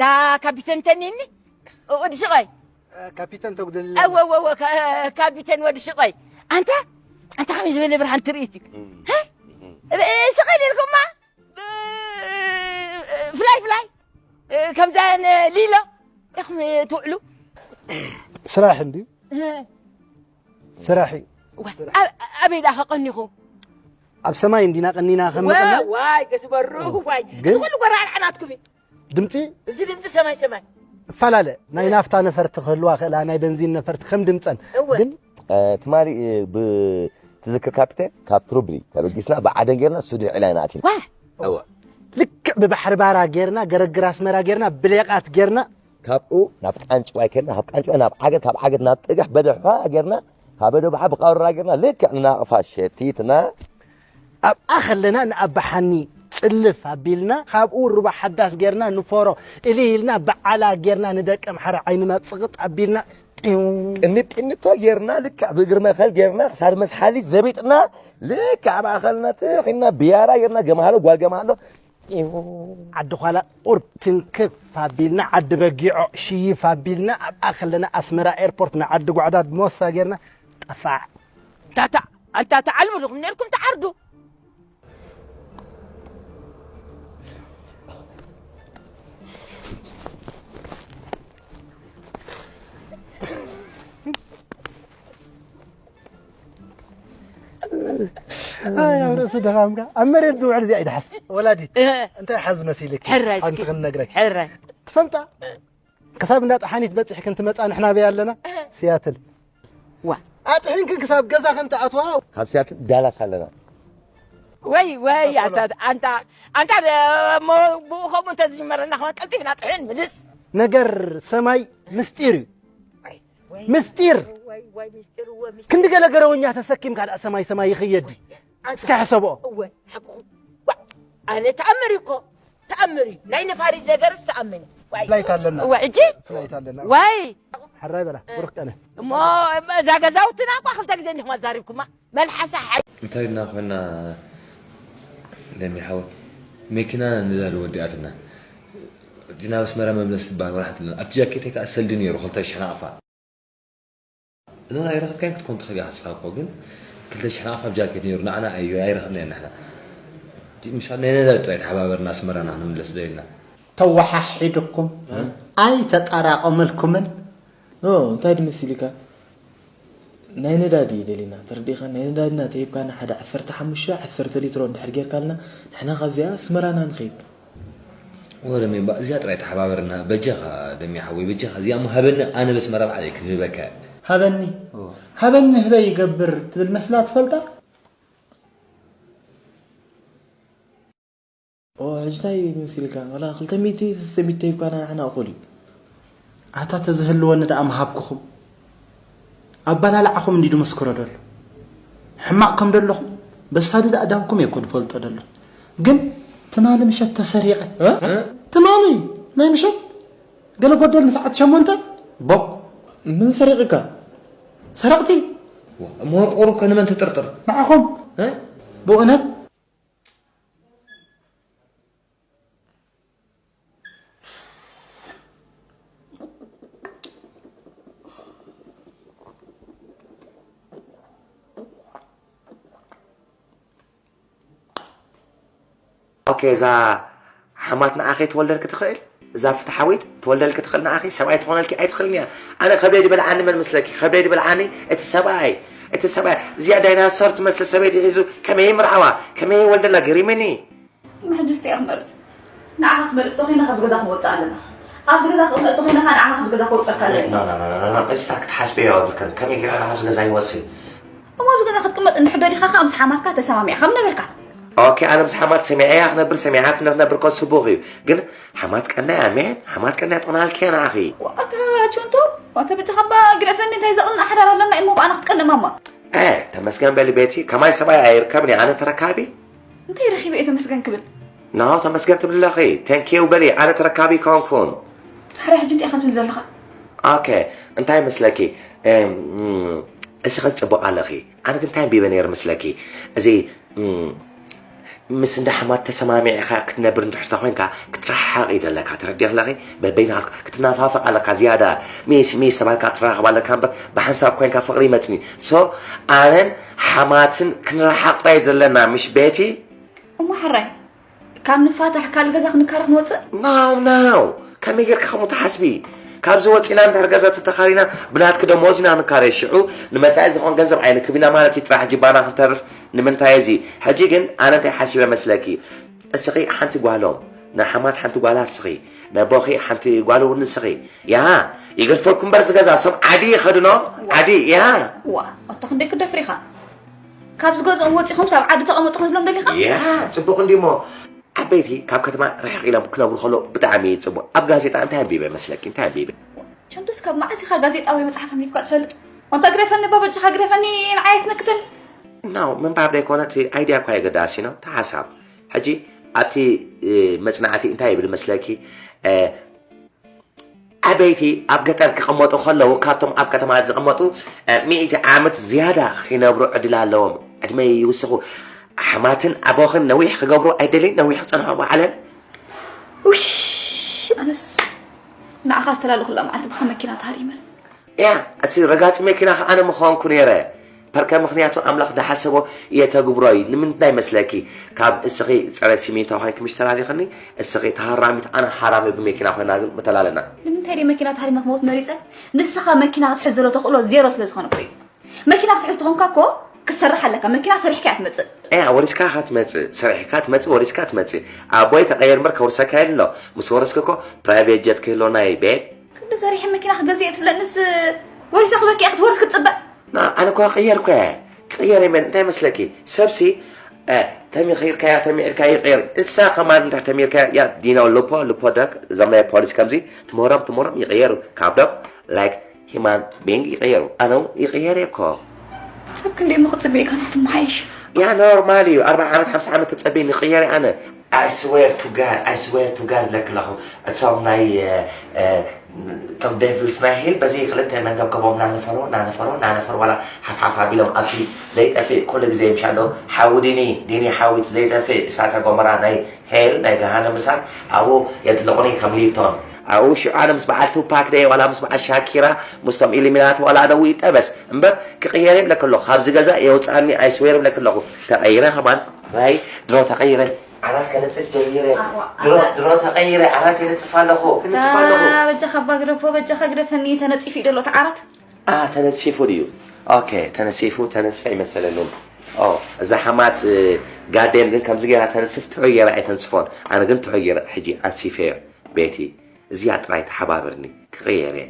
እታ ካፒተን ተኒኒ፣ ወዲ ሽቆይ። ካፒተን ተጉደል። እወ፣ እወ፣ እወ፣ ካ-፣ ካፒተን ወዲ ሽቆይ። ኣንታ፣ ኣንታ ከመይ ዝበለ ብርሃን ትርኢት እዩ። እ፣ ስቕ ኢልኩማ፣ እ፣ ፍላይ፣ ፍላይ። እ፣ ከምዛ ን-፣ ሊሎ ኢኹም ትውዕሉ። ስራሕ እንድዩ። እ። ስራሕ እዩ። ዋ፣ ኣብ-፣ ኣበይ ደኣ ከቐኒኹ? ኣብ ሰማይ እንዲና ቀኒና ከም ዋይ፣ ንቕና። ዋይ፣ ገዝበሩ፣ ዋይ። ግን እዚ ኩሉ ጎራርዓ ናትኩም እዩ። ድምፂ እዚ ድምፂ ሰማይ ሰማይ። እፈላለ። ናይ ናፍታ ነፈርቲ ክህልዋ ክእላ፣ ናይ በንዚን ነፈርቲ ከም ድምፀን። እወ። ግን እ፣ ትማሊ፣ እ፣ ብ-፣ ትዝክር ካፒቴን? ካብ ትሩብሊ ተበጊስና ብዓደን ጌርና ሱዲ ዕላይና ኣቲና። ዋ። እወ። ልክዕ ብባሕሪ ባራ ጌርና፣ ገረግር ኣስመራ ጌርና፣ ብሌቃት ጌርና። ካብኡ ናብ ቃንጭዋይ ከድና፣ ካብ ቃንጭዋይ ናብ ዓገት፣ ካብ ዓገት ናብ ጥግሕ በደሖ ጌርና፣ ካብ በደብሓ ብቃሩራ ጌርና፣ ልክዕ ንናቕፋ ሸቲትና። ኣብኣ ከለና ንኣባሓኒ ጥልፍ ኣቢልና፣ ካብኡ ሩባ ሓዳስ ጌርና፣ ንፎሮ እልይ ኢልና፣ በዓላ ጌርና፣ ንደቂ ኣምሓራ ዓይንና ጽቕጥ ኣቢልና፣ ጢው። ጥኒት ጥኒቶ ጌርና፣ ልክዕ ብእግሪ መኸል ጌርና፣ ክሳድ መስሓሊት ዘቢጥና፣ ልክዕ ኣብ ኣኸልና ትኺና፣ ብያራ ጌርና፣ ገማሃሎ፣ ጓል ገማሃሎ፣ ጢው። ዓዲ ኳላ ቁርብ ትንክፍ ኣቢልና፣ ዓዲ በጊዖ ሽይፍ ኣቢልና፣ ኣብኣ ከለና ኣስመራ ኤርፖርት ንዓዲ ጓዕዳድ ሞሳ ጌርና፣ ጠፋዕ። ታታ፣ ኣንታ ተዓልሙ ዲኹም ነርኩም ትዓርዱ? ኣይ፣ ኣብ ርእሲ ድኻምካ ኣብ መሬት ዝውዕል እዚኣ ይድሓስ። ወላዲት፣ እ። እንታይ ሓዝ መሲልኪ? ሕራይ እስኪ። ሓንቲ ክንነግረኪ። ሕራይ። ትፈልጣ? ክሳብ እንዳ ጠሓኒት በጺሕክን ትመጻ ንሕና በይ ኣለና? እ። ሲያትል። ዋ። ኣጥሒንክን ክሳብ ገዛኽን ትኣትዋ? ካብ ሲያትል ዳላስ ኣለና። ወይ፣ ወይ፣ ኣንታ፣ ኣንታ፣ ኣንታ፣ ደ-፣ እሞ ብኡ ከምኡ እንተዝጅመረና ከማን ቀልጢፍና ጥሒን ምልስ። ነገር ሰማይ ምስጢር እዩ። ወይ፣ ወይ፣ ምስጢር። ወይ፣ ወይ፣ ምስጢር፣ ወይ፣ ምስጢር። ክንዲ ገለ ገረውኛ ተሰኪምካ ደኣ ሰማይ ሰማይ ይኽየድ ድዩ? ኣንታ እስከ ሕሰብኦ። እወ፣ ሓቅኹም። ዋ፣ ኣነ ተኣምር እዩ እኮ። ተኣምር እዩ። ናይ ነፋሪት ነገርስ ተኣምን እዩ። ዋይ። ፍላይት ኣለና። እወ፣ ሕጂ? ፍላይት ኣለና። ዋይ። ሕራይ በላ፣ ብሩኽ ቀነ። እሞ፣ እዛ ገዛውትና እኳ ክልተ ግዜ እንዲኹም ኣዛሪብኩማ። መልሓሳ ሓይ። እንታይ ኢልና ኮይና ለሚ ሓወይ? መኪና ነዳዲ ወዲኣትና። ሕጂ ናብ ኣስመራ መምለስ ዝበሃል ወላ ሓንቲ ኣለና። ኣብቲ ጃኬተይ ከኣ ሰልዲ ነይሩ፣ ክልተ ሽሕ ናቕፋ። ኖ፣ ኣይረኸብካዮን ክትኮን ትኽእል ኢኻ ንስኻ እኮ፣ ግን ክልተ ሽሕ ናቕፋ ኣብ ጃኬት ነይሩ፣ ንዓና ኣይ-፣ ኣይረኸብናዮን ንሕና። ዲ-፣ ምሻ-፣ ናይ ነዳዲ ጥራይ ተሓባበርና፣ ኣስመራና ክንምለስ ደሊና። ተወሓሒድኩም እ? ኣይተጣራቐመልኩምን? ኖ፣ እንታይ ድመሲልካ? ናይ ነዳዲ ደሊና፣ ተረዲእካ? ናይ ነዳድና ተሂብካና ሓደ ዓሰርተ ሓሙሽተ፣ ዓሰርተ ሊትሮ እንድሕር ጌርካልና፣ ንሕና ካብዚኣ ኣስመራና ንኸይድ። ወረ ሜባ፣ እዚኣ ጥራይ ተሓባበርና፣ በጃኻ ደሚ ሓወይ፣ በጃኻ። እዚኣ እሞ ሃበኒ፣ ኣነ በስመራ ባዕለይ ክህበካ እየ። ሃበኒ? እዎ። ሃበኒ ህበይ ይገብር ትብል መስላ ትፈልጣ? ኦ፣ ሕጂ እንታይ መሲልካ? ዋላ ክልተ ሚእቲ፣ ሰለስተ ሚእቲ ሂብካና ንሕና እኹል እዩ። ኣታ ተዝህልወኒ ደኣ ምሃብኩኹም። ኣባላልዓኹም እንዲዩ ድመስክሮ ደሎ። ሕማቕ ከም ደለኹም በሳዲ ደኣ ዳንኩም እየ እኮ ድፈልጦ ደለኹ። ግን ትማሊ ምሸት ተሰሪቐ። እ? ትማሊ ናይ ምሸት ገለ ጎደል ንሰዓት ሸሞንተ ቦክ። መን ሰሪቕካ? ሰረቕቲ። እሞ ቁሩብ ከ ንመን ትጥርጥር? ንዓኹም። እ? ብእውነት ኦኬ፣ እዛ ሓማት ንዓኺ ትወልደልኪ ትኽእል? እዛ ፍትሓዊት ትወልደልኪ ትኽእል ንዓኺ? ሰብኣይ ትኾነልኪ ኣይትኽእልን እያ። ኣነ ከብደይ ዝበልዓኒ መን ምስለኪ? ከብደይ ዝበልዓኒ እቲ ሰብኣይ፣ እቲ ሰብኣይ። እዚኣ ዳይናሶር ትመስል ሰበይቲ ሒዙ ከመይ ይምርዓዋ? ከመይ ይወልደላ? ገሪሙኒ። ሕጂ እስቲ እያ ክመርጽ። ንዓኻ ክመርጽ ተኾይና ካብዚ ገዛ ክንወጽእ ኣለና። ኣብዚ ገዛ ክቕመጥ ተኾይና ኸኣ ንዓኻ ካብዚ ገዛ ከውጸካ ኣለኒ። ኖ፣ ኖ፣ ኖ፣ ኖ፣ ኖ፣ እዚ ክትሓስብዮ የብልክን። ከመይ ጌረ ኣነ ካብዚ ገዛ ይወጽእ? እሞ ኣብዚ ገዛ ክትቅመጥ እንድሕር ደሊኻ ኸኣ ምስ ሓማትካ ተሰማሚዕካ ምነበርካ። ኦኬ፣ ኣነ ምስ ሓማት ሰሚዐያ ክነብር፣ ሰሚዓትኒ ክነብር እኮ ጽቡቕ እዩ። ግን ሓማት ቀናያ፣ ሜን፣ ሓማት ቀናያ ጥቕናልኪ እያ ንዓኺ። ኣታ ቹንቶ፣ ኣታ በጃኻ እባ ግደፈኒ፣ እንታይ ዘቕንእ ሓዳር ኣለና እሞ ብኣና ክትቀንእ ማማ። እ፣ ተመስገን በሊ ቤቲ፣ ከማይ ሰብኣይ ኣይርከብን እየ፣ ኣነ ተረካቢ። እንታይ ረኺበ እየ ተመስገን ክብል? ኖ፣ ተመስገን ትብሊ ኣለኺ። ቴንኪው በሊ፣ ኣነ ተረካቢ ኮንኩን። ሕራይ ሕጂ እንታይ ኢኻ ትብል ዘለኻ? ኦኬ፣ እንታይ መስለኪ? እም፣ እስኺ ጽቡቕ ኣለኺ። ኣነ ግን እንታይ ኣንቢበ ነይረ መስለኪ? እዚ፣ እም፣ ምስ እንዳ ሓማት ተሰማሚዕካ ክትነብር እንድሕርታ ኮይንካ ክትረሓቕ እዩ ዘለካ። ተረዲእኽለኺ? በበይንኻ ክትናፋፈቕ ኣለካ ዝያዳ። ሚስ ሚስ ተባልካ ትራኸብ ኣለካ እምበር ብሓንሳብ ኮይንካ ፍቕሪ ይመጽኒ። ሶ ኣነን ሓማትን ክንረሓቕ ጥራይ ዘለና ምሽ ቤቲ። እሞ ሕራይ ካብ ንፋታሕ ካልእ ገዛ ክንካረ ክንወፅእ? ናው ናው ከመይ ጌርካ ከምኡ ትሓስቢ? ካብዚ ወፂና እንድሕር ገዛ ተተኻሪና ብናትኪ ደሞዝ ኢና ንካረ። ሽዑ ንመፃኢ ዝኾን ገንዘብ ኣይንክብ ኢና ማለት እዩ። ጥራሕ ጅባና ክንተርፍ ንምንታይ እዚ? ሕጂ ግን ኣነ እንታይ ሓሲበ መስለኪ? እስኺ ሓንቲ ጓሎም ንሓማት ሓንቲ ጓላ እስኺ ነቦኺ ሓንቲ ጓል እውን እስኺ ያ ይገድፈልኩም በር ዝገዛ ሰብ ዓዲ ይኸድኖ ዓዲ ያ ዋ ኣቶ ክንደይ ክደፍር ኢኻ? ካብ ዝገዝኦም ወፂኹም ሳብ ዓዲ ተቐመጡ ክንብሎም ደሊኻ? ያ ፅቡቕ እንዲሞ ዓበይቲ ካብ ከተማ ርሕቕ ኢሎም ክነብሩ ከሎ ብጣዕሚ እዩ ፅቡቕ። ኣብ ጋዜጣ እንታይ ኣንቢበ መስለኪ? እንታይ ኣንቢበ? ቸንዱስ ካብ መዓስ ኢኻ ጋዜጣ ወይ መፅሓፍ ኣንቢብካ ትፈልጥ? ኣንታ ግደፈኒ እባ በጃኻ ግደፈኒ ንዓይ ኣይትነክተኒ። ናው ምንባብ ደይኮነ እቲ ኣይድያ እኳ የገዳሲ ነው። ተሓሳብ ሕጂ ኣብቲ መፅናዕቲ እንታይ ይብል መስለኪ? ዓበይቲ ኣብ ገጠር ክቕመጡ ከለዉ ካብቶም ኣብ ከተማ ዝቕመጡ ሚእቲ ዓመት ዝያዳ ክነብሩ ዕድል ኣለዎም። ዕድመ ይውስኹ። ኣሕማትን ኣቦኽን ነዊሕ ክገብሩ ኣይደልይን። ነዊሕ ክጸንሑ ኣብ ዓለም ውሽ ኣነስ ንዓኻ ዝተላለኹላ መዓልቲ ብኻ መኪና ተሃሪመ። ያ እቲ ረጋጺ መኪና ከኣ ኣነ ምኾንኩ ነይረ። ፐርከ ምኽንያቱ ኣምላኽ ዝሓሰቦ እየ ተግብሮ እዩ። ንምንታይ መስለኪ? ካብ እስኺ ጸረ ሲሚንቶ ኮይንኪ ምሽ ተላሊኽኒ፣ እስኺ ተሃራሚት ኣነ ሃራሚ ብመኪና ኮይና ግን ምተላለና። ንምንታይ ድየ መኪና ተሃሪመ ክመውት መሪጸ? ንስኻ መኪና ክትሕዝ ዘሎ ተኽእሎ ዜሮ ስለ ዝኾነ እኮ እዩ። መኪና ክትሕዝ ተኾንካ እኮ ክትሰርሕ ኣለካ። መኪና ሰሪሕካ እያ ትመጽእ። እያ ወሪስካ ኢኻ ትመጽእ፣ ሰሪሕካ ትመጽእ፣ ወሪስካ ትመጽእ። ኣቦይ ተቐየር እምበር ከውርሰካ ኢሉ ኣሎ። ምስ ወረስኪ እኮ ፕራይቬት ጀት ክህልወና እዩ ቤብ። ክንዲ ሰሪሐ መኪና ክገዝእ እየ ትብለንስ ወሪሳ ክበኪ እያ ክትወርስ ክትጽበ። ኣነ እኮ ክቕየር እኮ እየ። ክቕየር እየ መን እንታይ መስለኪ? ሰብሲ ተሚኺርካያ ተሚዕርካ ይቕየር። እሳ ከማን እንድሕር ተሚርካያ ያ ዲኖ ልፖ ልፖ ደክ እዞም ናይ ፖሊስ ከምዚ ትምህሮም ትምህሮም ይቕየሩ። ካብ ደክ like human being ይቕየሩ። ኣነ እውን ይቕየር እየ እኮ። ሰብ ክንደይ እሞ ክጽበየካ ንክትመሓየሽ። ያ ኖርማል እዩ። ኣርብዓ ዓመት ሓምሳ ዓመት ተጸበይኒ ይቕየር እየ ኣነ። I swear to God, I swear to God ለክለኹ እቶም ናይ እቶም devils ናይ hell በዚ ክልተ መንገብገቦም ናነፈሮ ናነፈሮ ናነፈሮ ዋላ ሓፍሓፍ ኣቢሎም ኣብቲ ዘይጠፍእ ኩሉ ግዜ ምሻ ዶ ሓዊ ዲኒ ዲኒ ሓዊት ዘይጠፍእ እሳተ ጎመራ ናይ hell ናይ ገሃነም እሳት ኣብኡ የጥልቑኒ ከም ሊፕቶን ኣብኡ ሽዑ ኣነ ምስ በዓል ቱፓክ ደየ ዋላ ምስ በዓል ሻኪራ ምስቶም ኢሉሚናቲ ዋላ ኣነ ውይ ጠበስ እምበር ክቕየር ይብለክ ኣለኹ ካብዚ ገዛ የውፅኣኒ I swear ይብለክ ኣለኹ ተቐይረ ከማን ራይ ድሮ ተቐይረ ዓራት ከነፅፍ ጀሚረ ድሮ ድሮ ተቐይረ ዓራት የነፅፍ ኣለኹ ክንፅፍ ኣለኹ በጃኻ ኣባ ግደፎ በጃኻ ግደፈኒ ተነፂፉ እዩ ደሎ እቲ ዓራት ተነፂፉ ድዩ ኦኬ ተነፂፉ ተነፅፈ ይመሰለኒ እዛ ሓማት ጋዴም ግን ከምዚ ገይራ ተንስፍ ትሑይ ገይራ ኣይተንስፎን ኣነ ግን ትሑይ ገይረ ሕጂ ኣንሲፈዮ ቤቲ እዚኣ ጥራይ ተሓባበርኒ ክቕየር እየ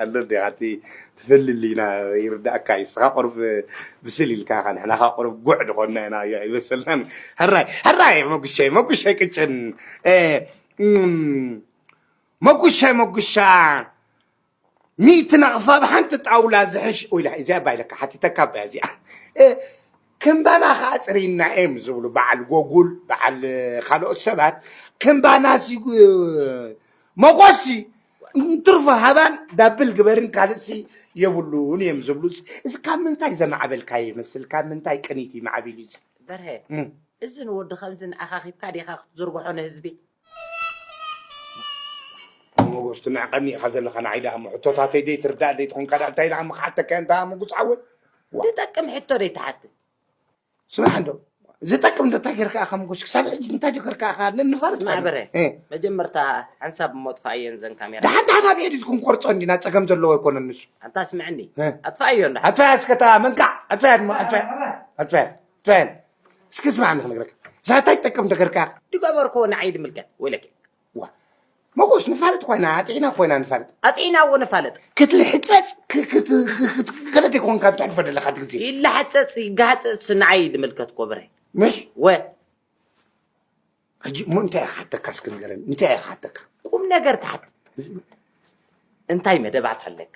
ኣሎ ዲኻ እቲ ትፈልል ኢና ይርዳእካ እዩ ስኻ ቁርብ ብስል ኢልካ ኢኻ ንሕና ኻ ቁርብ ጉዕ ድኾንና ኢና እዩ ኣይመሰልናን ሕራይ ሕራይ መጉሸይ መጉሸይ ቅጭን መጉሸይ መጉሻ ሚእቲ ናቕፋ ብሓንቲ ጣውላ ዝሕሽ ኢላ እዚኣ ባይለካ ሓቲተካ ባ እዚኣ ክንባና ከዓ ፅርይና እዮም ዝብሉ በዓል ጎጉል በዓል ካልኦት ሰባት ክንባና ሲ መቆሲ እንትርፎ ሃባን ዳብል ግበርን ካልእሲ የብሉን እዮም ዝብሉ እዚ ካብ ምንታይ ዘማዕበልካ ይመስል ካብ ምንታይ ቅኒት ይማዕቢሉ እዚ በርሀ እዚ ንወዲ ከምዚ ንዓኻ ኺብካ ዲኻ ክትዝርግሖ ንህዝቢ ሞጎስ ትንዕቐኒ ኢኻ ዘለኻ ንዓይ ደኣ እሞ ሕቶታተይ ደይ ትርዳእ ደይ ትኾንካ ደኣ እንታይ ደኣ እሞ ክሓተካ እንታ ሞጉስ ዓወት ዝጠቅም ሕቶ ደይ ትሓትት ስማዕ እንዶ ዝጠቅም እንዶ እንታይ ገርካ ኢኻ ሞጎስ ክሳብ ሕጂ እንታይ ዶ ገርካ ኢኻ ንፋለጥ ስማዕ በረ መጀመርታ ሓንሳብ ሞጥፋ እየን ዘን ካሜራ ደሓን ደሓን ኣብ ኤዲት ክንቆርጾ እንዲና ጸገም ዘለዎ ኣይኮነን ንሱ ኣንታ ስምዕኒ ኣጥፋእዮ እንዳ ኣጥፋያ እስከታ መንካዕ ኣጥፋያ ኣጥፋያ ኣጥፋያ እስኪ ስማዕኒ ክነግረካ እዛ እንታይ ትጠቅም እንደገርካ ድገበርክዎ ንዓይ ድምልከት ወይለኪ ዋ መጎስ ንፋለጥ ኮይና ኣጥዒና ኮይና ንፋለጥ ኣጥዒና እዎ ንፋለጥ ክትልሕፀፅ ክትገለደ ይኮንካ ትሕልፎ ዘለካ እቲ ግዜ ይላሓፀፅ ይጋሃፀፅ ንዓይ ድምልከት ኮብረ ምሽ ወ ሕጂ እሞ እንታይ ኢኻ ሓተካ እስኪ ንገረኒ እንታይ ኢኻ ሓተካ ቁም ነገር ትሓት እንታይ መደባት ኣለካ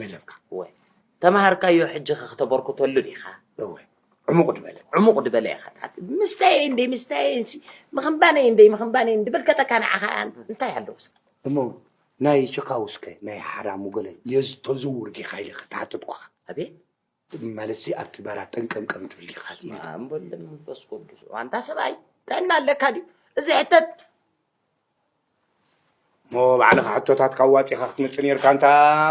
መደብካ እወ ተምሃርካዮ ሕጂ ኸ ክተበርክተሉ ዲኻ እወ ዕሙቕ ድበለ ዕሙቕ ድበለ ኢኻ ትሓት ምስታየ እንደይ ምስታየ እንሲ ምኽንባነይ እንደይ ምኽንባነይ እንድበልከጠካ ንዓኻ እንታይ ኣለዎ እሞ ናይ ችካውስከ ናይ ሓራሙ ገለ የዝተዝውር ዲኻ ኢለ ክትሓተትኩኻ ኣቤት ማለት ሲ ኣብቲ ባራት ጠንቀምቀም ትብል ኢኻ። ኣምበል መንፈስ ቅዱስ ኣንታ ሰብኣይ ጥዕና ኣለካ ድዩ? እዚ ሕተት ሞ ባዕልኻ ሕቶታት ካዋፂኻ ክትመፅእ ነርካ። እንታ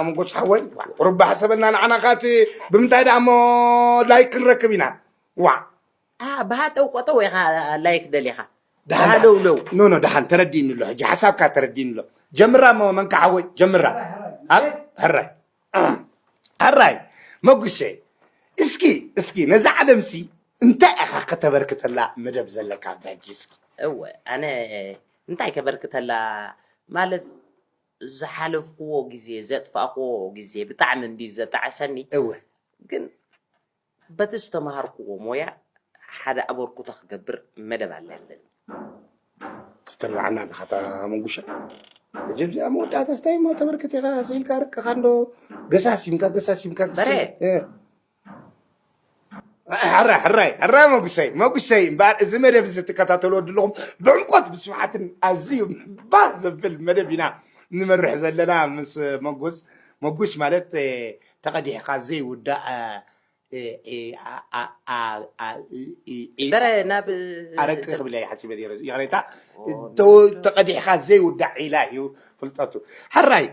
ምጉስ ሓወይ ቁሩብ ሓሰበና። ንዓና ካት ብምንታይ ደኣ እሞ ላይክ ክንረክብ ኢና? ዋ ብሃጠው ቆጠው ኢኻ ላይክ ደሊኻ ሃለውለው። ኖ ኖ፣ ደሓን ተረዲእኒ ኣሎ። ሕጂ ሓሳብካ ተረዲእኒ ኣሎ። ጀምራ እሞ መንካ ሓወይ ጀምራ። ኣብ ሕራይ ሕራይ መጉሸ፣ እስኪ እስኪ ነዛ ዓለምሲ እንታይ ኢኻ ከተበርክተላ መደብ ዘለካ ኣብዚ ሕጂ? እስኪ እወ ኣነ እንታይ ከበርክተላ ማለት ዝሓለፍክዎ ግዜ ዘጥፋእክዎ ግዜ ብጣዕሚ እንድዩ ዘጣዕሰኒ። እወ ግን በቲ ዝተምሃርክዎ ሞያ ሓደ ኣበርክቶ ክገብር መደብ ኣለኒ። ተተብዓና ኣለኻ እታ መንጉሻ። ሕጂ እዚኣ መወዳእታ ስታይ እሞ ተበርክት ኢኻ ስኢልካ ርቅኻ እንዶ ገሳሲምካ ገሳሲምካ በረ። ሕራይ ሕራይ ሕራይ መጉሰይ መጉሰይ እምበኣር እዚ መደብ እዚ ትከታተልዎ ዘለኹም ብዕምቆት ብስፍሓትን ኣዝዩ ባህ ዘብል መደብ ኢና ንመርሕ ዘለና ምስ መጉስ። መጉሽ ማለት ተቐዲሕካ ዘይውዳእ በረ ናብ ኣረቂ ክብል እየ ሓሲበ ነይረ። ይቕሬታ፣ ተቐዲሕካ ዘይውዳእ ዒላ እዩ ፍልጠቱ። ሕራይ